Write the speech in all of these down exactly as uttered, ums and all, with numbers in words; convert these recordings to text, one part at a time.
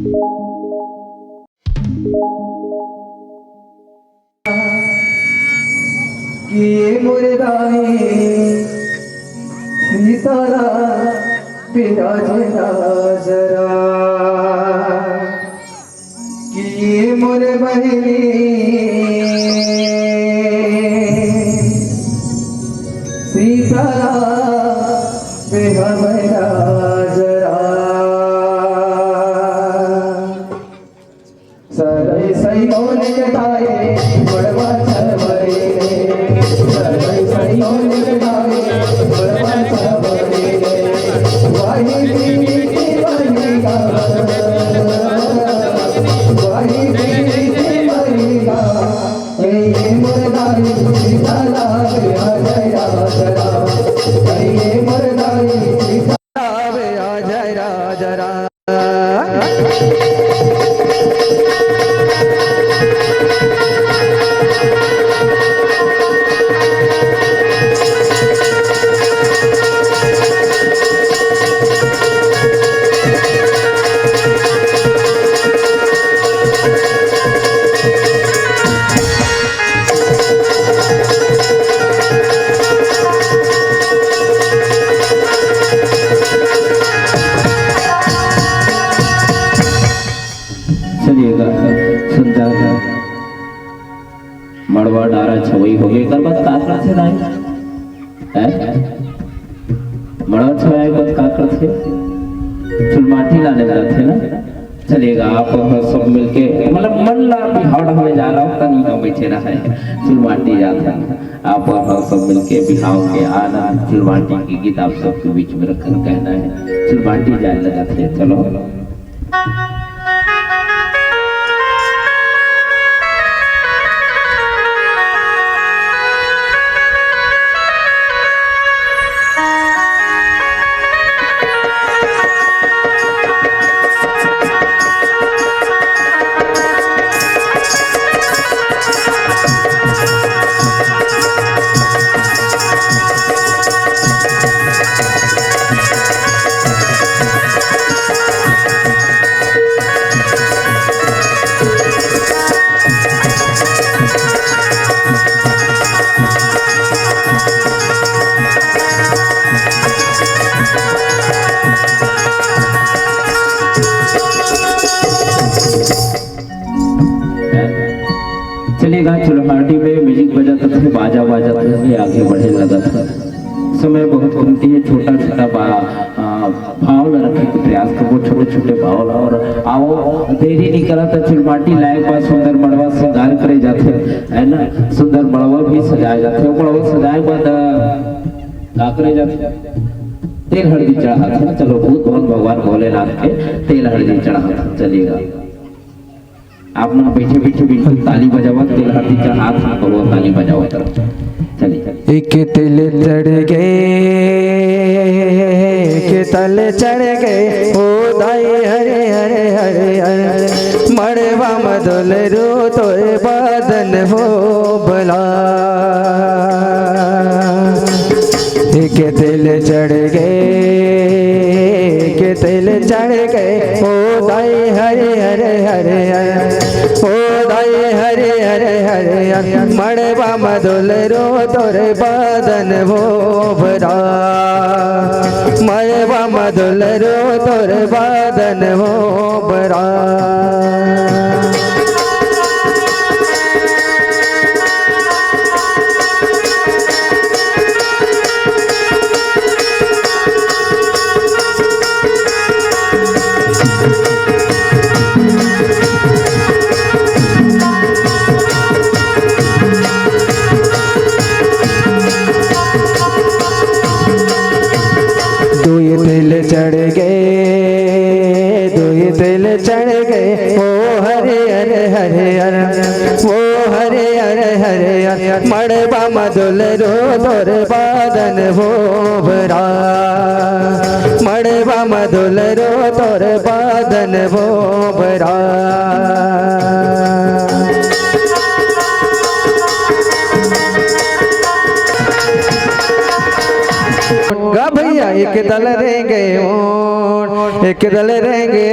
कि ये मोर दाई सीताराम बिराजे राजरा, कि ये मोर बहिनी सीताराम बिहावे राजरा। सदै सैगोन के ताए बड़वा छवई रे, सदै सैगोन के ताए बड़वा छवई रे। वाही पीरी की वाही गा, वाही पीरी की वाही गा। ए ये मोर दाई सीता लागे आ जय राजा राम, ए ये मोर दाई सीता लागे आ जय राजा राम। चलिएगा, सुंदर मड़वा डारा छवई हो गई। एकर बाद का करथे दाई? हैं? मड़वा छवाए के बाद का करथे? चुलमाटी लाने जाथे ना। चलिएगा, आप सब मिलके, मतलब, मन ला बिहाव ढंग में जा रहा हो, तनी हम बैठे रहा है, चुलमाटी जात है। आप सब मिलके बिहाव के आनंद, चुलमाटी के गीत आप सबके बीच में रखकर कहना है, चुलमाटी जाने लगा थे। चलो। चलिएगा, चुलमाटी में music बजात हे, बाजा बाजत हे, आगे बढ़े लगत हे। समय बहुत कमती है, छोटा छोटा बा-, आ, भाव ला रखे के प्रयास करबो, छोटे छोटे भाव ला। और आओ, देरी नहीं करा तो चुलमाटी लाए के बाद सुंदर मड़वा श्रृंगार करे जाथे, है ना? सुंदर मड़वा भी सजाए जाथे। मड़वा सजाए के बाद, आ, का करे जाथे? तेल हल्दी चढ़ाथे। चलो, भूत भवन भगवान भोलेनाथ के तेल हल्दी चढ़ाथे। चलिएगा। आप मन बैठे बैठे बिल्कुल ताली बजावत, तेल हल्दी चढ़ात, हम लोग ताली बजावत रहो। चलिए। एक तेल चढ़ गए, एक तेल चढ़ गए, ओ दाई हरे हरे हरे हरे, मड़वा मदल रो तोर बदन हो बला। एक तेल चढ़ गए, एक तेल चढ़ गए, ओ दाई हरे हरे हरे हरे, ओ दाई हरे हरे हरे हरे, मड़वा मदल रो तोर बदन वो बरा, मड़वा मदल रो तोर बदन वो बरा। दुई तेल चढ़ गए, दुई तेल चढ़ गए, ओ हरे हरे हरे हर, ओ हरे हरे हरे हर, मड़वा मदल रो तोर बदन वो बरा, मड़वा मदल रो तोर बदन वो बरा। गा भैया, एक दल रेंगे ओन, एक दल रेंगे।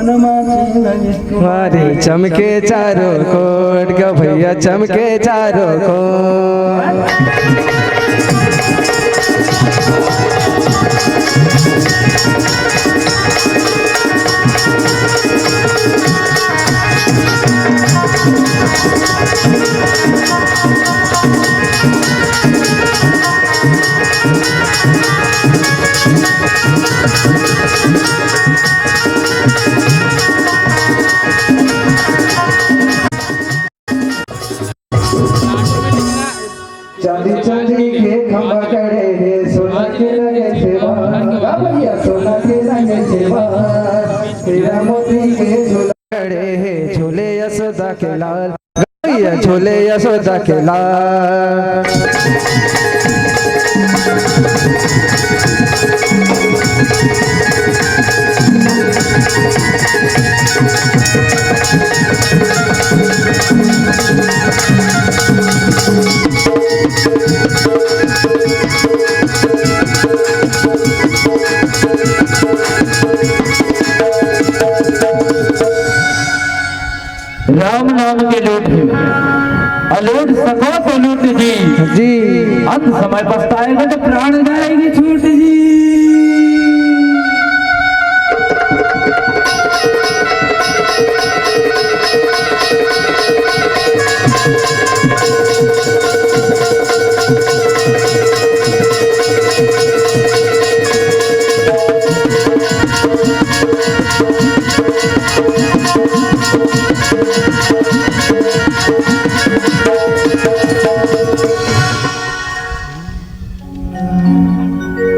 वारी चमके चारों कोट, गभैया चमके चारों कोट। चांदी चांदी के खंभा खड़े हे, सोना के लगे सेवा। हाँ भैया, सोना के लगे सेवा, तेरा मोती के झूला। खड़े हे झूले यशोदा के लाल, भैया झूले यशोदा के लाल। राम नाम के लूट हे, अ लूट सको तो लूट जी। जी। अंत समय पछताएगा तो प्राण जाएगी छूट जी।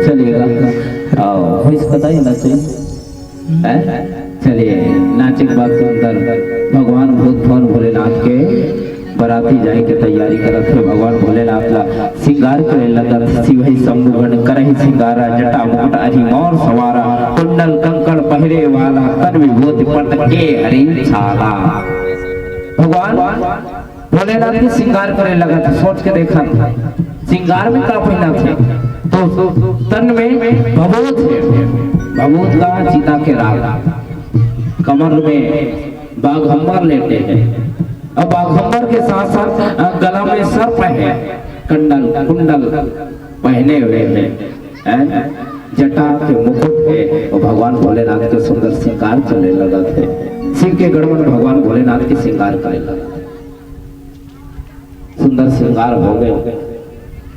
चलिएगा। आओ, वैसे बताइए ना, चलिए। हैं? चलिए, नाचे के बाद सुंदर भगवान भूत भवन भोलेनाथ के बराती जाए के तैयारी करत हे। भगवान भोलेनाथ ला सिंगार करे लगत, शिवहि शंभुगण करहि सिंगारा, जटा मुकुट अरि मौर सवारा, कुंडल कंकण पहिरे वाला, तन विभूति पट के हरि छाला। भगवान भोलेनाथ के सिंगार करे लगत हे, सोच के देखत हे, सिंगार में का पहिनत हे? तो तन में भभूत हे, भभूत का चिता के राग, कमर में बाघंबर लेटे हे, अउ बाघंबर के साथ साथ, अ, गला में सर्प हे, कंडल, कुंडल पहने हुए हे, हैं? जटा के मुकुट हे, अउ भगवान भोलेनाथ के सुंदर सिंगार चले लगत हे। शिव के गण मन भगवान भोलेनाथ के सिंगार करे लगत हे। सुंदर श्रृंगार हो गए।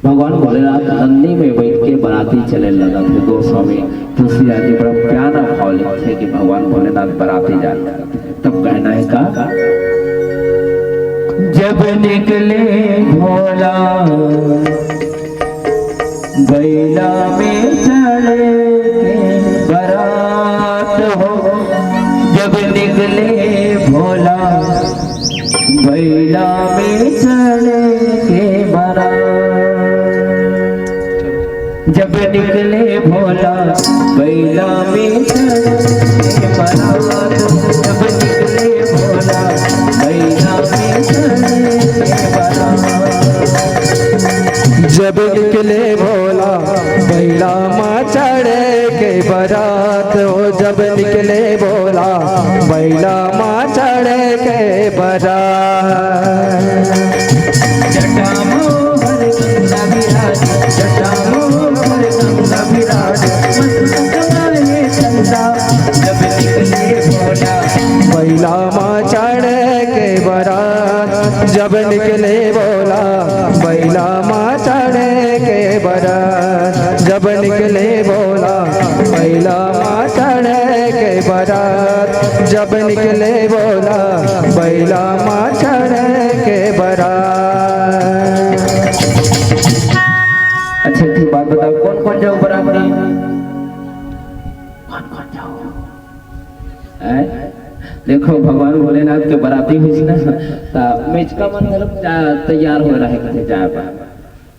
भगवान भोलेनाथ नंदी में बैठ के बराती चले लगत हे। गोस्वामी तुलसीदास जी बड़ा प्यारा भाव लिखथे कि भगवान भोलेनाथ बराती जाए लगत हे। तब कहना हे का? जब निकले भोला बैला में चढ़ के बरात हो, जब निकले भोला बैला में चढ़ के बरात। जब निकले भोला बैला में चढ़ के बरात, जब निकले भोला बैला में चढ़ के बरात। जब निकले भोला बैला मा चढ़ के बरात, ओ जब निकले भोला बैला मा चढ़ के बरात। जटा मोहर गंगा विराज, जटा मोहर गंगा विराज, मस्त कमल ये चंदा। जब निकले भोला बैला मा चढ़ के बरात, जब निकले भोला बैला मा चढ़ के बरात, जब निकले भोला बैला मा चढ़ के बरात, जब निकले भोला बैला मा चढ़ के बरात। अच्छा, एक बात बताओ, कौन कौन जाओ बरात में? कौन कौन जाओ? हैं? देखो, भगवान भोलेनाथ के बराती होइस ना, त मेचका मन घलो जा-, तैयार हो रहे कथे जाए बर।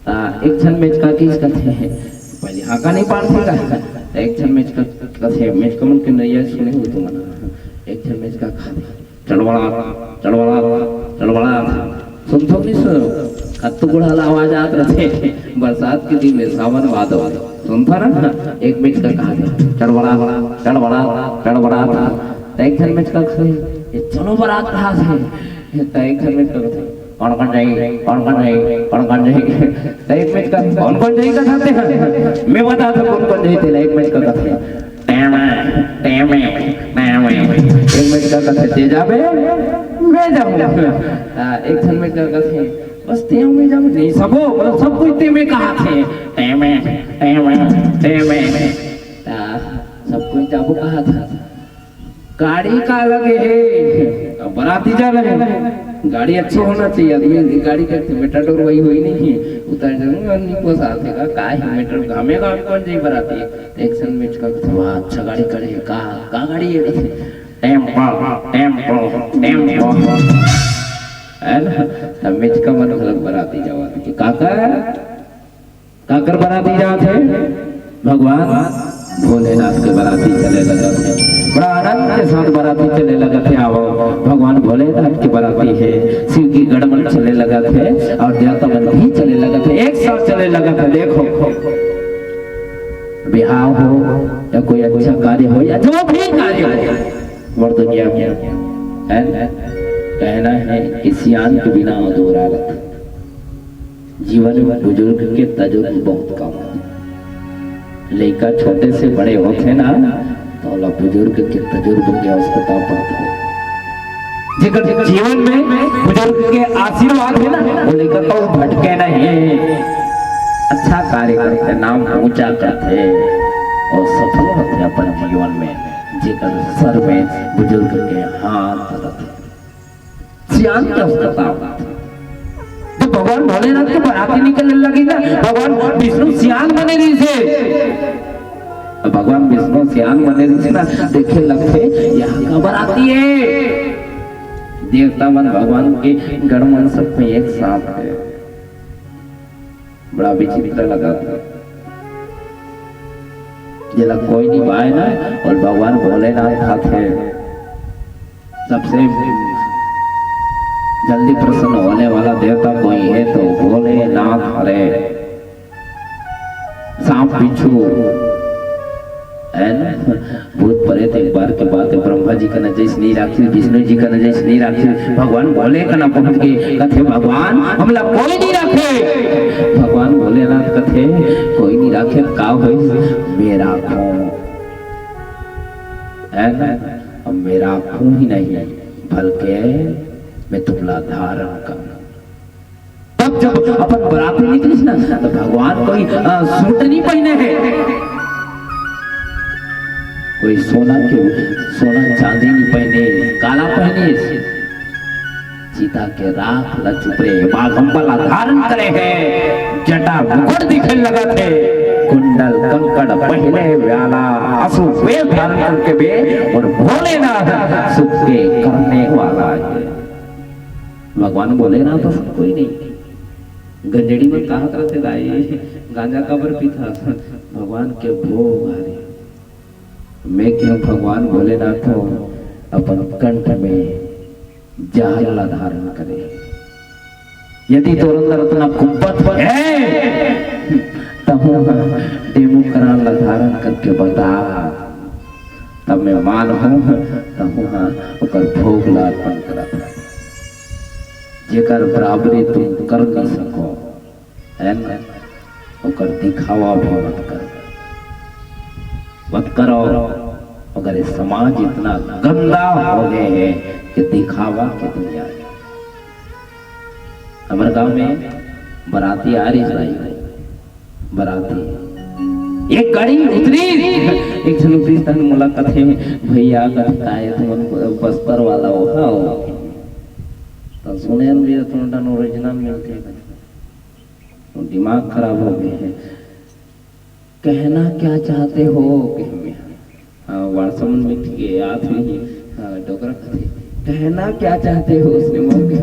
त एक झन मेचका किस कथे, पहले हाका नहीं पाड़थे का? त एक झन मेचका कथे, मेचका मन के नैया सुने हो तुमन। एक झन मेचका कथे, "चड़वड़ा, चड़वड़ा, चड़वड़ा।" सुनथो नहीं सुनो? कत्तो गुड़हल आवाज आत रथे, बरसात के दिन में, सावन भादो। सुनथो ना? एक मेचका कथे, "चड़वड़ा, चड़वड़ा, चड़वड़ा।" त एक झन मेचका कथे, "ये चलो बरात कहाथे।" त एक झन मेचका कथे, "कौन कौन जाही? कौन कौन जाही? कौन कौन जाही?" त एक मेचका, "कौन कौन जाही कहाथे?" "मैं बताथंव कौन कौन जाही तेला।" एक मेचका कथे, "टेमे, टेमे, टेमे।" एक मेचका कथे, "तैं जाबे, मैं जाहूं।" आ, एक झन मेचका कथे, "बस तैं अउ मैं जाबो।" "नहीं, सबो, मतलब सब कोई तैं मैं कहाथे।" "टेमे, टेमे, टेमे।" आ, सब कोई जाबो कहाथे। गाड़ी का लगे हे, अब बराती जाना हे, गाड़ी अच्छा होना चाहिए। आदमी गाड़ी करथे, मेटाडोर वही होही नहीं हे, उतर जाहूं, नहीं पोसाथे का, का हे मेटाडोर, घामे घाम कौन जाही बराती? त एक झन मेचका कथे, "वाह, अच्छा गाड़ी खड़े हे, का, का गाड़ी हे?" कथे, "टेम्पो, टेम्पो, टेम्पो।" है ना? त मेचका मन घलोक बराती जावत हे, काकर, काकर बराती जात हे? भगवान भोलेनाथ के बराती चले लगत हे। बड़ा आनंद के साथ बराती चले लगत हे। आवव, भगवान भोलेनाथ के बराती हे, शिव के गण मन चले लगत हे अउ देवता मन भी चले लगत हे, एक साथ चले लगत हे। देखो, बिहाव हो या कोई अच्छा कार्य हो या जो भी कार्य हो, हमर दुनिया में, है ना? कहना हे कि सियान के बिना अधूरा रथे। जीवन में बुजुर्ग के तजुर्ब बहुत कम हे। लइका छोटे से बड़े होथे ना, त ओला बुजुर्ग के तजुर्ब के आवश्यकता पड़थे। जेकर जीवन में बुजुर्ग के आशीर्वाद हे ना, वो लइका कभू भटके नहीं, अच्छा कार्य करथे, नाम ऊंचा करथे अउ सफल होथे अपन जीवन में, जेकर सर में बुजुर्ग के हाथ रथे। सियान के अवस्था होथे। जब भगवान भोलेनाथ के बराती निकले लगिस ना, भगवान विष्णु सियान बने रहिस हे। अब भगवान विष्णु सियान बने रहिस ना, देखे लगथे, "यहाँ का बराती हे?" देवता मन, भगवान के गण मन सब में एक साथ हे। बड़ा विचित्र लगथे। जेला कोई नहीं पाए ना, अउ भगवान भोलेनाथ आथे। सबसे जल्दी प्रसन्न होने वाला देवता कोई हे त भोलेनाथ हरे। सांप बिच्छू, है ना? भूत प्रेत एक बार के बात हे, ब्रह्मा जी कना जइस नहीं राखिस, विष्णु जी कना जइस नहीं राखिस, भगवान भोले कना पहुंच गे, कथे, "भगवान, हमला कोई नहीं राखे।" भगवान भोलेनाथ कथे, "कोई नहीं राखे, का होइस? मैं राखों।" है ना? अब मैं राखों ही नहीं, बल्कि मैं तुमला धारण करूं। तब जब अपन बराती निकलिस ना, त भगवान कोई, अ, सूट नहीं पहिने हे, कोई सोना के, सोना चांदी नहीं पहिने, काला पहिने, चिता के राख ला चुपरे, बाघम्बल ला धारण करे हे, जटा मुकुट दिखे लगत हे, कुंडल कंकड़ पहने वाला, असु वेश धारण करके बे, अउ भोलेनाथ सुख के करने वाला हे। भगवान भोलेनाथ असन कोई नहीं। गंजेड़ी मन कहत रथे, "दाई, गांजा काबर पीथस?" भगवान के भोग हरे। मैं कहूं, भगवान भोलेनाथ हो अपन कंठ में जहर ला धारण करे। यदि तोर अंदर अतना कुब्बत हे, तहूं हा डेमोक्रान ला धारण करके बता, तब मैं मानहूं, तहूं हा ओकर भोग ला अर्पण करत हंव। जेकर बराबरी तुम कर नहीं सको, है ना, ओकर दिखावा भी मत करो, मत करो। अगर ये समाज इतना गंदा हो गए है कि दिखावा की दुनिया है। हमर गांव में बराती आ रही है, बराती एक गाड़ी उतरी, एक झन उतरी तहन मोला कथे, "भैया," कथे, "काय तुमन बस्तर वाला हो?" "हाँ।" तो सुने हम भी तुम डन ओरिजिनल मिलते हैं। तो दिमाग खराब हो गए हैं। "कहना क्या चाहते हो?" कहे मैं। हाँ, WhatsApp में मिल के याद नहीं। हाँ, डोकरा कथे, "कहना क्या चाहते हो?" उसने मोर के,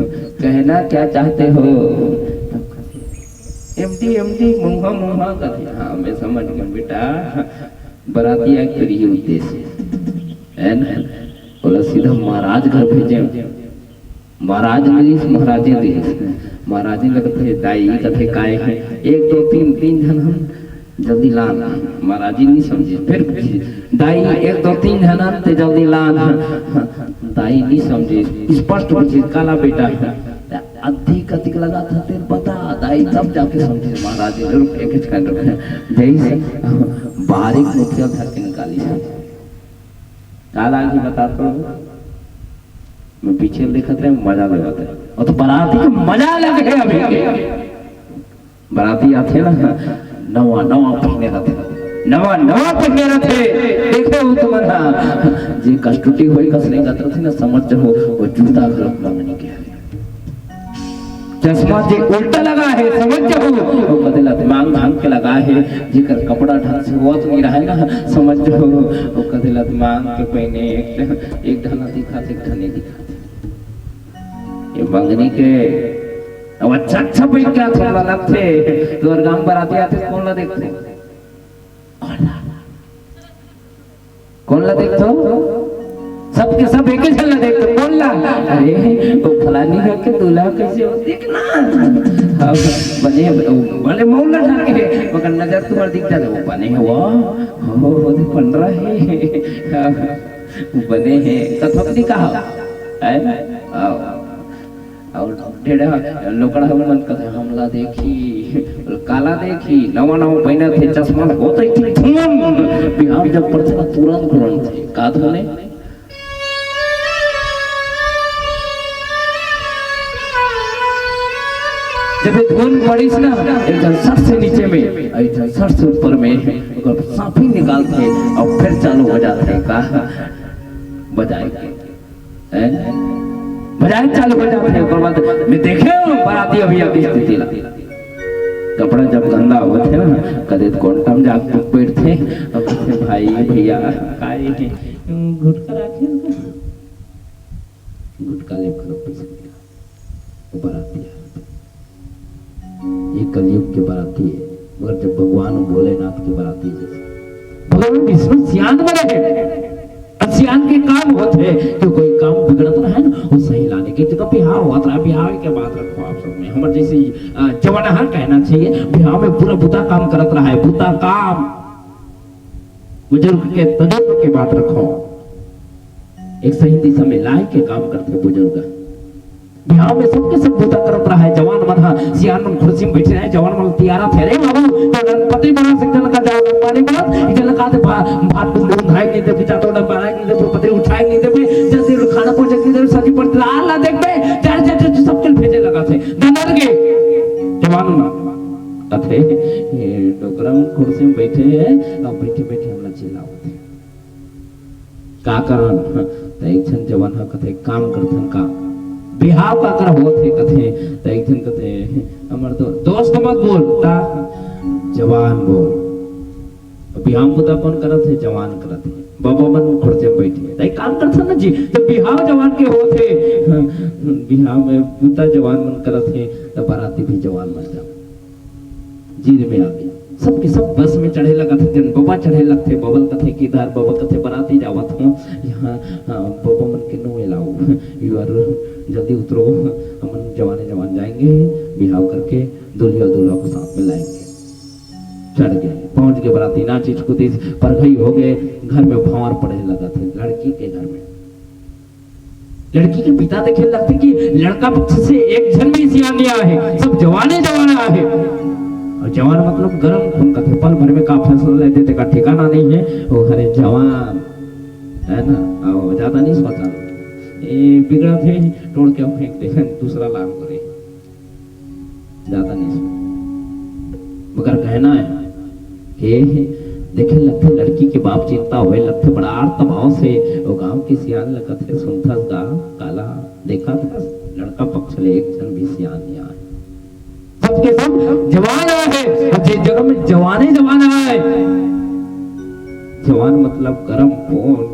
"कहना क्या चाहते हो?" तब कथे, "एमटी, एमटी, मुंहा, मुंहा," कथे। हाँ, मैं समझ गया बेटा, बरातिया के लिए उद्देश्य है ना, बोला सीधा महाराज घर भेजे। महाराज मिलिस, महाराजे दिस। महाराजे ल कथे, "दाई," कथे, "काय हे?" "एक, दो, तीन, तीन झन हम जल्दी लान। महाराज जी नहीं समझे, फिर पूछे, "दाई, एक दो तीन है ना, ते जल्दी लान।" दाई नहीं समझे, स्पष्ट पूछे, "काला बेटा है?" अद्धी कतिक लगा था, तेरे बता, दाई तब जाके समझे। महाराज जी, "रुक, एक सेकंड रुक।" जैसे बारीक मुखिया धर के निकाली है। काला की बता तो, मैं पीछे देखत रहे, मजा लेवत रहे। और तो बाराती के मजा लगे अभी। बाराती आथे ना, नवा नवा पहिने रथे, नवा नवा पहिने रथे। देखे हो तुमन हा, जे कस्तूरी होई कस रेंगत रथे ना, समझ जाओ वो जूता घलोक मंगनी के हरे। चश्मा जे उल्टा लगा है, समझ जाओ वो कथे लतमांग धांग के लगा है। जेकर कपड़ा ढंग से होत नहीं रहे ना, समझ जाओ वो कथे लतमांग के पहिने, एक, एक ढला दिखा, एक ढला नहीं दिखा। ये मंगनी के अब अच्छा अच्छा पहिन के आथे, ओला लगथे। तोर गांव बाराती आथे, कोन ला देखथे? कोन ला? कोन ला देखथो? सबके सब एके झन ला देखथो। कोन ला? अरे, वो फलानी घर के दूल्हा कैसे हो, देख ना। हाँ, बने हे, वो बने मौला ढाके हे, मगर नजर तुम्हार दिख जाथे, वो बने हे, वो, हो, वो तो पंडरा हे। हाँ, वो बने हे, कथक नहीं कहा, है ना? हाँ। अउ ढेड़ा लोकड़ा मन कथे, "हमला देखी, काला देखी, नवा नवा पहिनत हे चश्मा, होत ही धुन।" बिहाव जब पड़थे ना, तुरंत घुरंथे। का धुन हे? जब ये धुन पड़िस ना, एक झन सट से नीचे में, एक झन सट से ऊपर में, ओकर साफी निकालथे अउ फिर चालू हो जाथे। का बजाए के? हैं? बजाए चालू हो जाथे, ओकर बाद मैं देखे हूँ बाराती अभी अभी स्थिति ला। कपड़ा जब गंदा होथे ना, कदे कोंटा म जाके बैठथे, अउ कथे, "भाई, भैया, का ये गुटखा राखे हो का?" गुटखा ले खराब पैसा दिया। वो बाराती आथे। ये कलयुग के बाराती हे, मगर जब भगवान भोलेनाथ के बाराती जैसे भगवान विष्णु सियान बने हे, अउ सियान के काम होत हे कि कोई काम बिगड़त रहे ना, वो सही लाने के जगह बिहाव होत रहे, बिहाव के बात रखो आप सब में। हमर जैसे, अ, जवान हा कहना चाहिए, बिहाव में पूरा बुता काम करत रहा है, बुता काम। बुजुर्ग के तजुर्ब के बात रखो, एक सही दिशा में लाए के काम करथे बुजुर्ग। बिहाव में सबके सब बूता करत रहा है। जवान मन ह, सियान मन खुर्सी में बैठे रहे, जवान मन तियारा थे, "अरे बाबू, तो डन पतरी बना सकते ना, का जाओ, पानी बना, इधर लगा दे, भा-, भात को उंधाई नहीं दे, बिचा तो डन बनाई नहीं दे, तो पतरी उठाई नहीं दे, बे, जल्दी खाना पहुंचा नहीं दे, सब्जी पड़ती, ला, ला, देख बे, जा, जा, जा, जा, सबके भेजे लगा थे।" डनर के जवान मन कथे, "ये डोकरा मन खुर्सी में बैठे हैं, अब बैठे, बैठे हमला चिल्लावत हैं।" का करन? त एक झन जवान ह कथे, "काम करथन का? बिहाव काकर होत हे?" कथे। त एक झन कथे, "हमर दो-, दोस्त मत बोल, त जवान बोल।" बिहाव बुता कोन करत हे? जवान करत हे। बबा मन खुर्सी में बैठे हे। त एक काम करथन ना जी, जब बिहाव जवान के होत हे, बिहाव में बुता जवान मन करत हे, त बाराती भी जवान मन जावय। जीर में आगे सबके सब बस में चढ़े लगत हे, जन बबा चढ़े लगथे, बबा ल कथे कि "इधर बबा," कथे, "बराती जावत हो, यहाँ, हाँ, बबा मन के no allow, you are, जल्दी उतरो, हमन जवाने जवान जाएंगे, बिहाव करके दुल्हिया दुल्हा को साथ में लाएंगे।" चढ़ गए, पहुंच गए, बराती नाचिस कुदिस, परघई हो गए, घर में भंवर पड़े लगत हे, लड़की के घर में। लड़की के पिता देखे लगथे कि लड़का पक्ष से एक झन भी सियान नहीं आए हे, सब जवाने जवान आए हे। अउ जवान मतलब गरम खून कथे, पल भर में का फैसला ले देथे का ठिकाना नहीं हे। ओ हरे जवान, है ना, अउ ज्यादा नहीं सोचा, ए बिगड़त हे, तोड़ के फेंक दे, दूसरा लान करे। ज्यादा नहीं सुन, मगर कहना हे कि देखे लगथे लड़की के बाप चिंता होए लगथे, बड़ा आर्त भाव से वो गांव के सियान ल कथे, "सुनथस गा, काला देखत हस, लड़का पक्ष ले एक झन भी सियान नहीं आए, सबके सब जवान आए हे, अउ जे जगह में जवाने जवान आए, जवान मतलब गरम खून,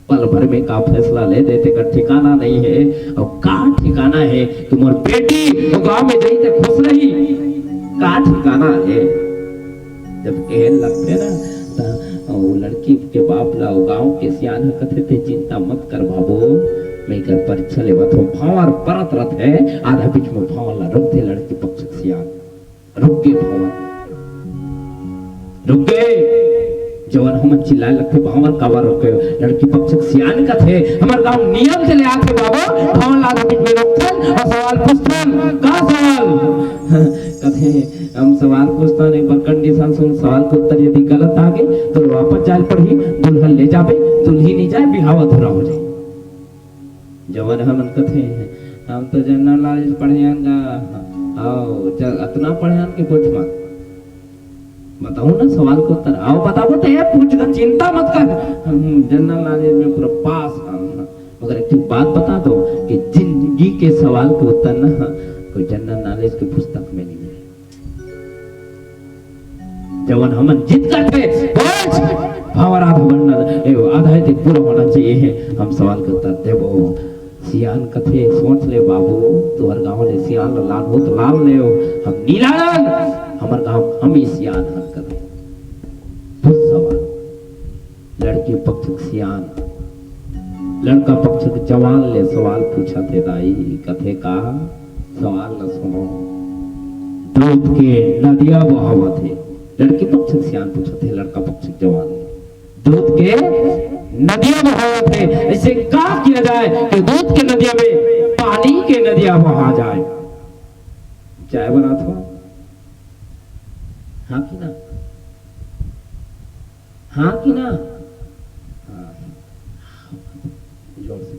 पल भर में का फैसला ले देथे का ठिकाना नहीं हे, अउ का ठिकाना हे कि मोर बेटी वो गांव में जाई ते खुश रही, का ठिकाना हे?" जब कहे लगथे ना, त वो लड़की के बाप ला वो गांव के सियान ह कथे, "ते चिंता मत कर बाबू, मैं एकर परीक्षा लेवत हूँ।" भंवर परत रथे, आधा बीच में भंवर ला रोकथे लड़की पक्ष के सियान, "रुक गे भंवर।" जवन हमन चिल्लाए लगथे, "बाबा काबर रोके?" लड़की पक्ष के सियान कथे, "हमर गांव नियम से ले आथे बाबू, भवन ला आधा बीच में रोकथन और सवाल पूछथन।" "का सवाल?" कथे, "हम सवाल पूछथन, एक बार कंडीशन सुन, सवाल के उत्तर यदि गलत आगे तो वापस जाए पड़ही, दुल्हन ले जाबे, दुल्ही नहीं जाए, बिहाव अधूरा हो जाए।" जवन हमन कथे, "हम तो जनरल नॉलेज पढ़े हन गा, आओ, ज-, अतना पढ़े हन कि पूछ मत।" बताओ ना, सवाल के उत्तर। "आओ, बताबो तो ये पूछ का, चिंता मत कर, हम जनरल नॉलेज में पूरा पास हन।" मगर एक ठो बात बता दो कि जिंदगी के सवाल के उत्तर ना कोई जनरल नॉलेज के पुस्तक में नहीं मिले। जवन हमन जिद करथे, बस, भावार्थ आधा बनना, ए, आधा ही पूरा होना चाहिए है। हम सवाल के उत्तर देबो। सियान कथे, "सोच ले बाबू, तुहर गांव ले सियान ल लान हो तो लान ले हो, हम नी लानन, हमर गांव हम ही सियान हन," कथे। पूछ सवाल। लड़की पक्ष के सियान लड़का पक्ष के जवान ले सवाल पूछत हे दाई, कथे का? सवाल ल सुनो। दूध के नदिया बहावत हे। लड़की पक्ष के सियान पूछत हे लड़का पक्ष के जवान ले, दूध के नदिया बहावत हे, ऐसे का किया जाए कि दूध के नदिया में पानी के नदिया बहा जाए? चाय बनात हो? हाँ कि ना? हाँ कि ना? हाँ। जोर से।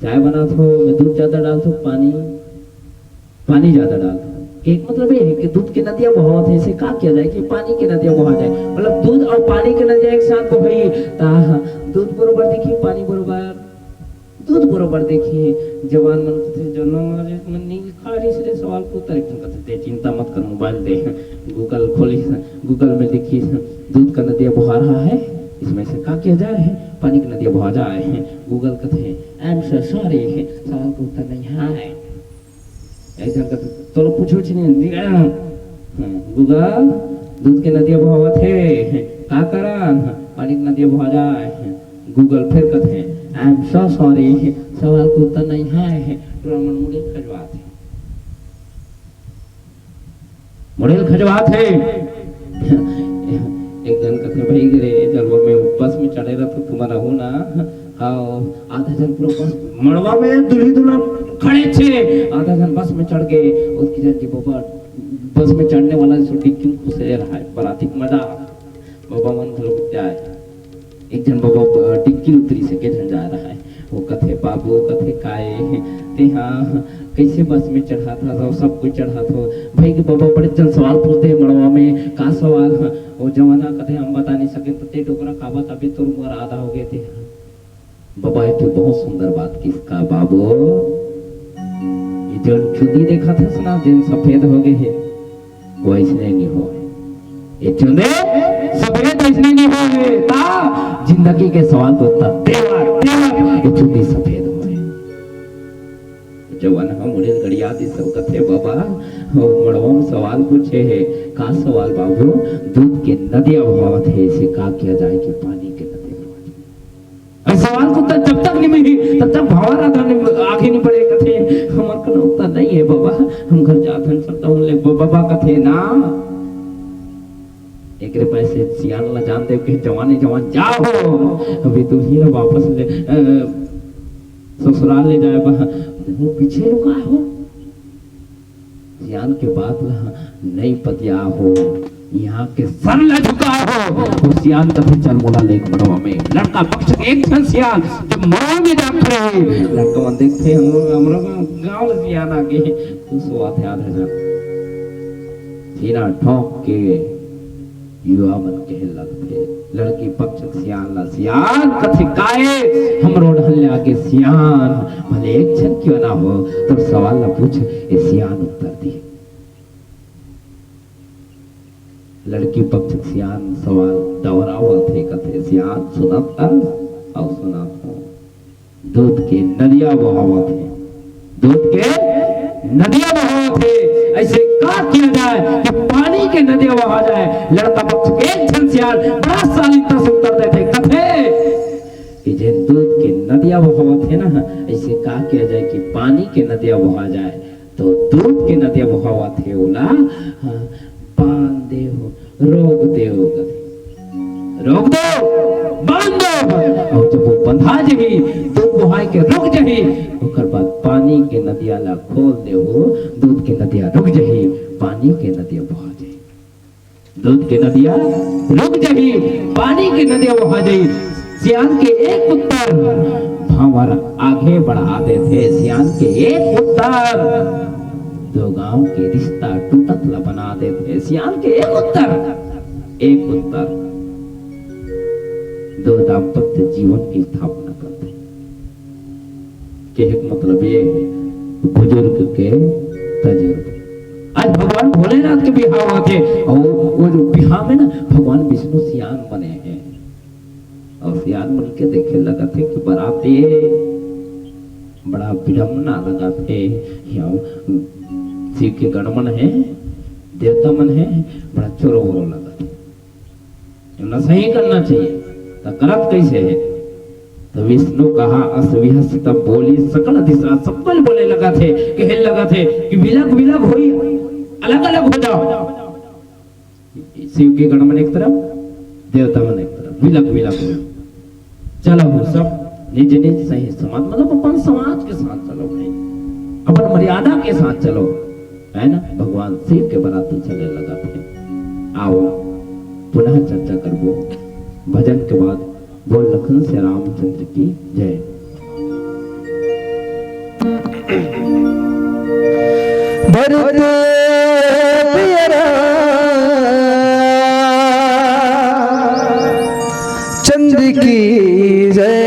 चाय बनात हो, मैं दूध ज्यादा डालत हो, पानी, पानी ज्यादा डालत हो। एक मतलब ये है कि दूध के नदिया बहावत हे, इसे का किया जाए कि पानी के नदिया बहा जाए? मतलब दूध और पानी के नदिया एक साथ बही, ता दूध बरोबर दिखी, पानी बरोबर, दूध बरोबर दिखी। जवान मन कथे, "जनरल नॉलेज में नहीं लिखा है, इसलिए सवाल के उत्तर।" एक झन कथे, "ते चिंता मत कर, मोबाइल दे, गूगल खोली, गूगल में लिखी, दूध का नदिया बहा रहा है, इसमें से का किया जाए है, पानी की नदिया बहा जाए है।" गूगल कथे, "I am so sorry, सवाल के उत्तर नहीं है।" एक झन कथे, "तोला पूछो छी नहीं।" हाँ, गूगल, दूध के नदिया बहावत हे, का करन? पानी के नदिया बहा जाए। गूगल फिर कथे, "I am so sorry, सवाल के उत्तर नहीं है।" टूरा मन मुड़े खजवात हे। मुड़ेल खजवात हे। एक झन कथे, "भाई रे, जब वो मैं बस में चढ़े रहता, तुम रहू ना, हाँ, आधा झन पूरा बस, मड़वा में दूल्ही दुल्हन खड़े छे, आधा झन बस में चढ़ गए, उसकी झन जी बबा बस में चढ़ने वाला सो डिक्की में घुसे रहा है, बराती का मजा।" बबा मन घलो जाए। एक झन बबा, अ, डिक्की उतरी से के झन जा रहा है। वो कथे, "बाबू," कथे, "काय तेहा कैसे बस में चढ़ात हस, सब कोई चढ़ात हो?" भाई के बबा बड़े झन सवाल पूछते हैं मड़वा में, "का सवाल?" वो जवाना कथे, "हम बता नहीं सके।" "तो ते डोकरा का बताबे, तोर उमर आधा हो गए थे।" बबा एक ठो बहुत सुंदर बात किस का, "बाबू, ये जन चुंदी देखत हस ना, जेन सफेद हो गए है, वो ऐसने नहीं हो। ये चुंदी सफेद ऐसने नहीं हो है। ता जिंदगी के सवाल को उत्तर देवत देवत ये चुंदी सफेद हो है।" जवान हम उड़ेल गड़िया दी सब कथे, "बाबा, वो मड़वा में सवाल पूछे है।" "का सवाल बाबू?" "दूध के नदिया बहावत है, इसे का किया जाए कि पानी के नदिया बहावत है?" अउ सवाल के उत्तर जब तक नहीं मिली, तब तक भावाराधन आगे नहीं बढ़े। कथे, "हमर कन उत्तर नहीं है बाबा, हम घर जात हन, चलता हूँ ले।" बाबा कथे, "ना, एकरे पैसे सियान ला जान दे के जवाने जवान जाओ, अभी दुल्ही ला वापस ले, अ, ससुराल ले जाए बा।" वो पीछे लुका हो। सियान के बात ला नहीं पतिया हो, यहाँ के सर ला झुका हो। वो सियान कथे, "चल मोला लेग मड़वा में।" लड़का पक्ष के एक झन सियान जब मड़वा में जा खड़े हे, लड़का मन देखथे, "हमरो, हमरो गाँव ले सियान आ गे।" वो सोवत हे आधा झन। सीना ठोंक के युवा मन कहे लगथे, लड़की पक्ष के सियान ला, "सियान कथे काय, हमरो ढंग ले आगे सियान, भले एक झन क्यों ना हो, तोर सवाल ला पूछ, ए सियान उत्तर दे।" लड़की पक्ष के सियान सवाल डवरावत हे, कथे, "सियान सुनत हस?" "अउ सुनत हँव।" "दूध के नदिया बहावत हे, दूध के नदिया बहावत हे, ऐसे का किया जाए कि पानी के नदिया बहा जाए?" लड़का पक्ष के एक झन सियान बड़ा शालीनता से उत्तर देथे, कथे कि जेन दूध के नदिया बहावत हे ना, ऐसे का किया जाए कि पानी के नदिया बहा जाए? तो दूध के नदिया बहावत हे ओला, हाँ, बांध दे हो, रोक देव, रोक देव, बांध देव। अउ जब वो बंधा जही, दूध बोहाय के रुक जही, ओकर बाद पानी के नदिया ला खोल देव, दूध के नदिया रुक जही, पानी के नदिया बोहा जही। दूध के नदिया रुक जही, पानी के नदिया बोहा जही। सियान के एक उत्तर भांवर आगे बढ़ा देथे। सियान के एक उत्तर दो गांव के रिश्ता टूटत ला बना देथे। सियान के एक उत्तर, एक उत्तर दो दाम्पत्य जीवन की स्थापना करथे। कहे के मतलब ये हे, बुजुर्ग के तजुर्बा। आज भगवान भोलेनाथ के बिहाव आथे, अउ वो जो बिहाव में ना भगवान विष्णु सियान बने हे, अउ सियान बन के देखे लगत हे कि बरात ये बड़ा विडम्बना लगत हे। यहाँ शिव के गण मन हे, देवता मन हे, बड़ा चोरो बोरो लगत हे। एमन ला सही करना चाहिए। त करत कइसे हे? त विष्णु कहा अस बिहस तब बोली सकल दिशा, सब कोई बोले लगत हे, कहे लगत हे कि विलग विलग होई, अलग अलग हो जाओ। शिव के गण मन एक तरफ, देवता मन एक तरफ, विलग विलग होई। चलो हो सब निज निज सही समाज, मतलब अपन समाज के साथ चलो भाई, अपन मर्यादा के साथ चलो, है ना? भगवान शिव के बराती चले लगत हे। आओ पुनः चर्चा करबो भजन के बाद। बोल लखन से रामचंद्र की जय। भरत प्रिय रामचंद्र की जय।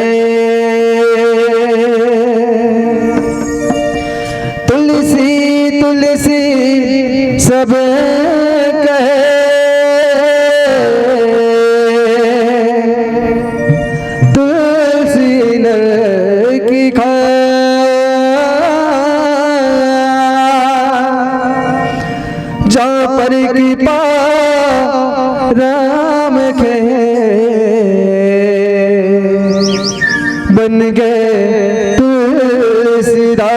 तुलसी तुलसी सब कहे, तुलसी नर की खाए। जहाँ पर कृपा राम के, बन गए तुलसीदास।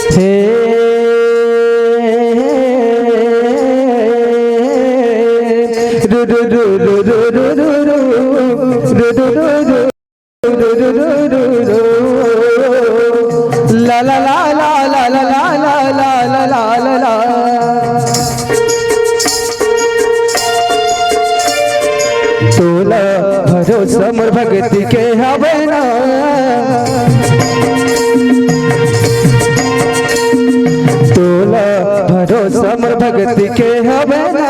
हे, रु, रु, रु। ला, ला, ला। तोला भरोसा मोर भक्ति के हवे ना, तोला भरोसा मोर भक्ति के हवे ना,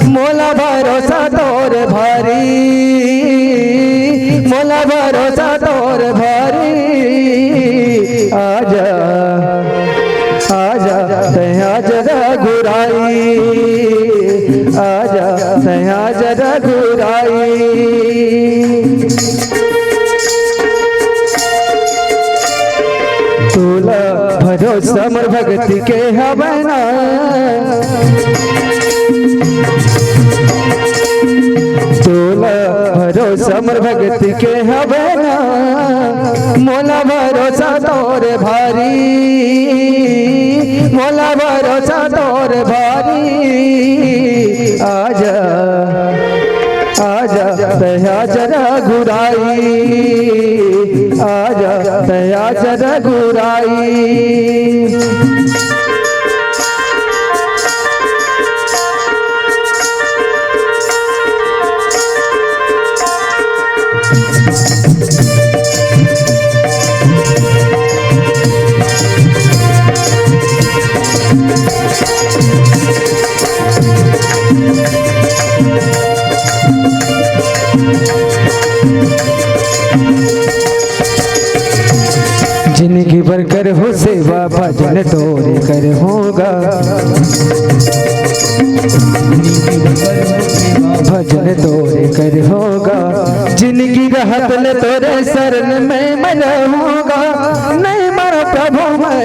मोला भरोसा तोर भारी, मोला भरोसा तोर भारी। आजा, आजा, तैं आजा रघुराई, आजा, तैं आजा रघुराई। तोला भरोसा मोर भक्ति के हवे ना, तोला भरोसा मोर भक्ति के हवे ना, मोला भरोसा तोर भारी, मोला भरोसा तोर भारी। आजा, आजा, तैं आजा रघुराई, आजा, तैं आजा रघुराई। जिनगी भर करहूँ सेवा, भजन तोरे करहूँ गा। भजन तोरे करहूँ गा। जिनगी रहत ले तोरे शरण में मैं रहूँ गा। नहीं मरा प्रभु मैं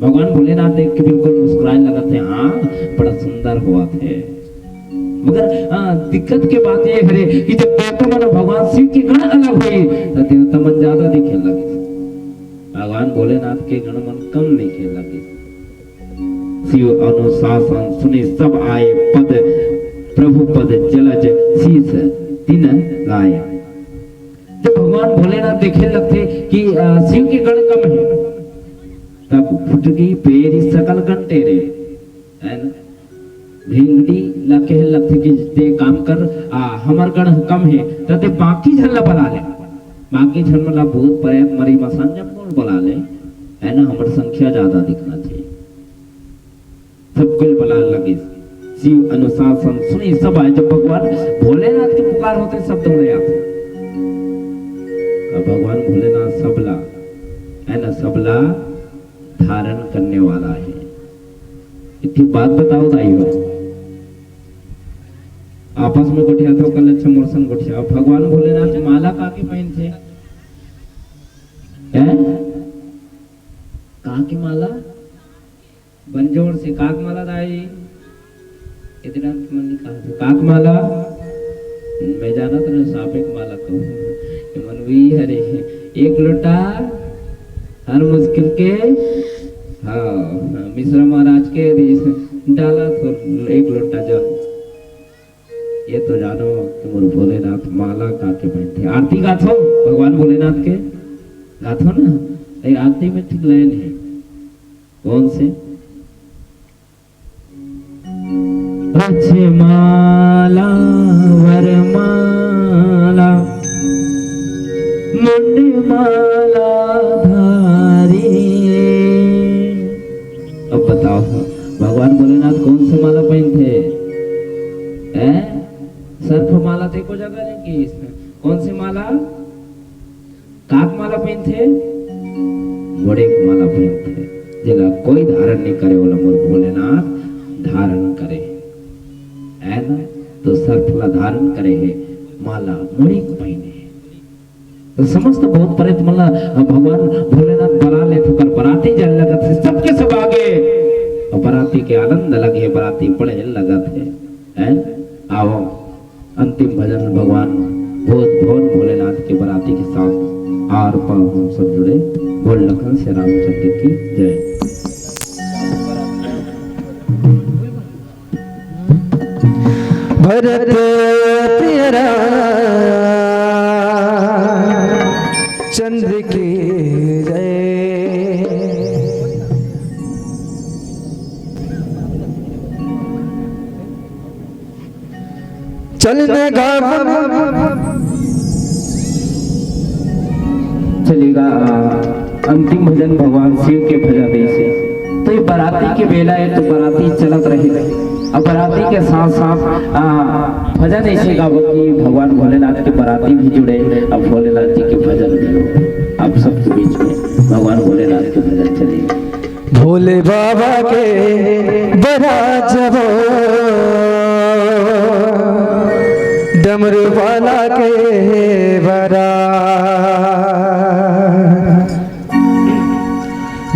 भगवान भोलेनाथ देख के बिल्कुल मुस्कुराए लगत हे, हाँ, बड़ा सुंदर होवत हे। मगर, हाँ, दिक्कत के बात ये हरे कि जब देवता मन भगवान शिव के गण अलग होई, त देवता मन ज्यादा दिखे लगे, भगवान भोलेनाथ के गण मन कम दिखे लगे। शिव अनुशासन सुनि सब आए पद, प्रभु पद जलज शीश तिन लाए। जब भगवान भोलेनाथ देखे लगथे कि, अ, शिव के गण कम हे, तब फुटकी पेरी सकल गण तेरे, है ना? भिंगड़ी ला कहे लगथे कि ते काम कर, आ, हमर गण कम हे, त ते बाकी झन ला बला ले। बाकी झन मन ला भूत, प्रेत, मरी, मसान जब मोर बला ले, है ना? हमर संख्या ज्यादा दिखना चाहिए। सब कोई बला लगिस। शिव अनुशासन सुनि सब आए। जब भगवान भोलेनाथ के पुकार होथे, सब दौड़े आथे। अब भगवान भोलेनाथ सबला, है ना, सबला धारण करने वाला है। इतनी बात बताओ दाई हो, आपस में गोठियाथो कल, अच्छा मोर संग गोठिया। भगवान भोलेनाथ माला काके पहनथे? हैं? काके माला? बन जोर से, काक माला दाई। इतना मन नहीं कहा था। काक माला, मैं जाना था ना, सापेक माला को। ये मन भी हरे, एक लोटा हर मुश्किल के, हाँ, मिश्रा महाराज के दिस डाला तो एक लोटा जल। ये तो जानो कि मोर भोलेनाथ माला काके पहनथे। आरती गाथो भगवान भोलेनाथ के, गाथो ना। ये आरती में ठीक लाइन है। कौन से? रचमाला वरमाला मुंडमाला धारी। अब बताओ, भगवान भोलेनाथ कौन से माला पहनथे? हैं? सर्प माला तो एको जगह नहीं की। कौन से माला? काक माला पहिनथे, मुड़ेक माला पहिनथे। जेला कोई धारण नहीं करे, ओला मोर भोलेनाथ धारण करे, है ना? तो सर्प ला धारण करे हे, माला मुड़ेक पहिने हे। तो समस्त भूत प्रेत मन ला भगवान भोलेनाथ बला लेथे, ओकर बराती जाए लगत हे, सबके सब आगे, अउ बराती के आनंद लगे, बराती पड़े लगत हे, हैं? आवो, अंतिम भजन भगवान भोज भवन भोलेनाथ के बराती के साथ आर पार हम सब जुड़े। बोल लखन से रामचंद्र की जय। भरत प्रिय रामचंद्र की जय। चल न गावन। चलेगा, आ, अंतिम भजन भगवान शिव के भजन ऐसे। तो ये बराती के बेला है, तो बराती चलत रहे। अब बराती के साथ साथ, आ, भजन ऐसे गावो कि भगवान भोलेनाथ के बराती भी जुड़े, अब भोलेनाथ जी के भजन भी हो। आप सबके बीच में भगवान भोलेनाथ के भजन चलेगा। भोले बाबा के बरात जब हो, डमरू वाला के बरात।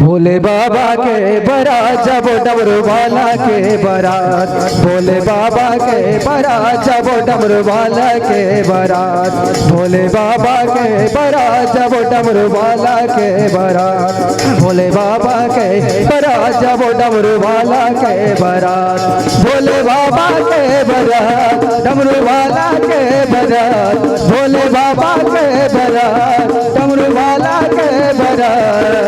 भोले बाबा के बरात जब हो, डमरू वाला के बरात। भोले बाबा के बरात जब हो, डमरू वाला के बरात। भोले बाबा के बरात जब हो, डमरू वाला के बरात। भोले बाबा के बरात जब हो, डमरू वाला के बरात। भोले बाबा के बरात, डमरू वाला के बरात। भोले बाबा के बरात, डमरू वाला के बरात।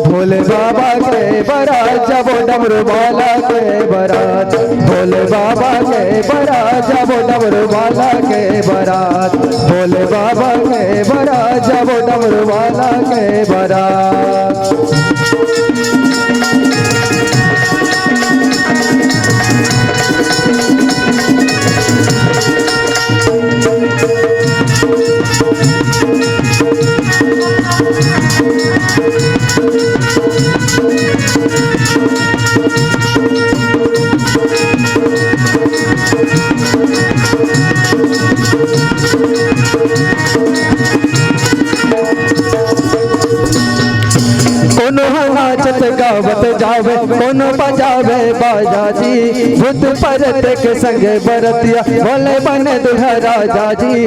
भोले बाबा के बरात जब हो, डमरू वाला के बरात। भोले बाबा के बरात जब हो, डमरू वाला के बरात। भोले बाबा के बरात जब हो, डमरू वाला के बरात। गावत जावे, कोनो बजावे बाजा जी। भूत परत के संगे बरतिया, भोले बने दुल्हा राजा जी।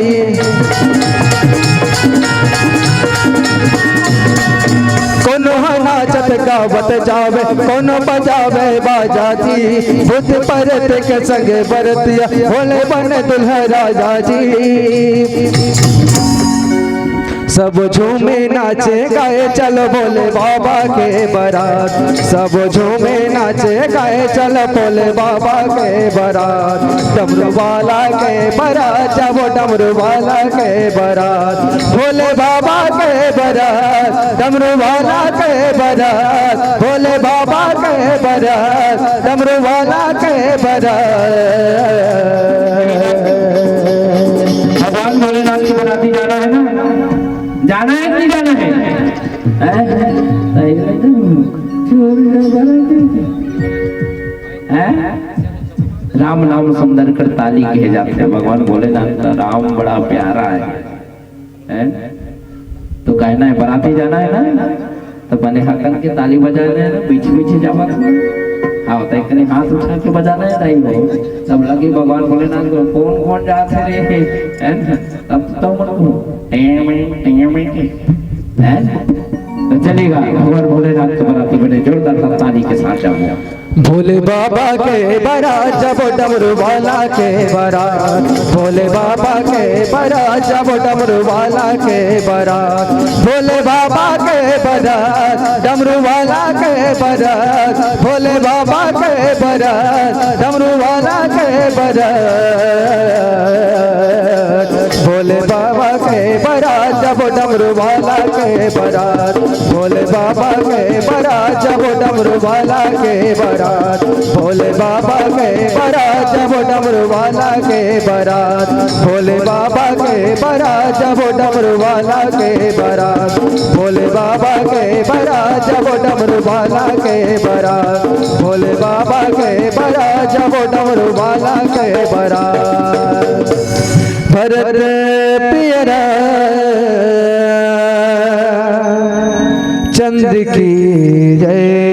कोनो ह नाचत गावत जावे, कोनो बजावे बाजा जी। भूत परत के संगे बरतिया, भोले बने दुल्हा राजा जी। सब झूमे नाचे गाए, चलो भोले बाबा के बारात। सब झूमे नाचे गाए, चलो भोले बाबा के बारात। डमरू वाला के बारात, जाबो डमरू वाला के बारात। भोले बाबा के बारात, डमरू वाला के बारात। भोले बाबा के बारात, डमरू वाला के बारात। भगवान भोलेनाथ की बराती जाना है ना? जाना है कि नहीं जाना है? हैं? तो एकदम जोर से बराती। हैं? राम नाम सुंदर कर ताली कहे जाते हैं। भगवान भोलेनाथ का राम बड़ा प्यारा है। हैं? तो कहना है, बराती जाना है ना, तो बने हाथन के ताली बजाना है ना, पीछे पीछे जावा था। हाँ, तो एक हाथ उठा के बजाना है, नहीं हो। तब लगे भगवान भोलेनाथ को, "कौन कौन जात है रे?" है ना? तब तो मन को, "टेमे, टेमे के।" हैं? तो चलेगा, भगवान भोलेनाथ के बराती बने जोरदार ताली के साथ जाओ। भोले बाबा के बारात, जाबो डमरू वाला के बारात। भोले बाबा के बारात, जाबो डमरू वाला के बारात। भोले बाबा के बारात, डमरू वाला के बारात। भोले बाबा के बारात, डमरू वाला के बारात। भोले बाबा के बारात, जाबो डमरू वाला के बारात। भोले बाबा के बारात, जाबो डमरू वाला के बारात। भोले बाबा के बारात, जाबो डमरू वाला के बारात। भोले बाबा के बारात, जाबो डमरू वाला के बारात। भोले बाबा के बारात, जाबो डमरू वाला के बारात। भोले बाबा के बारात, जाबो डमरू वाला के बारात। भरत पियरा चंद की जय।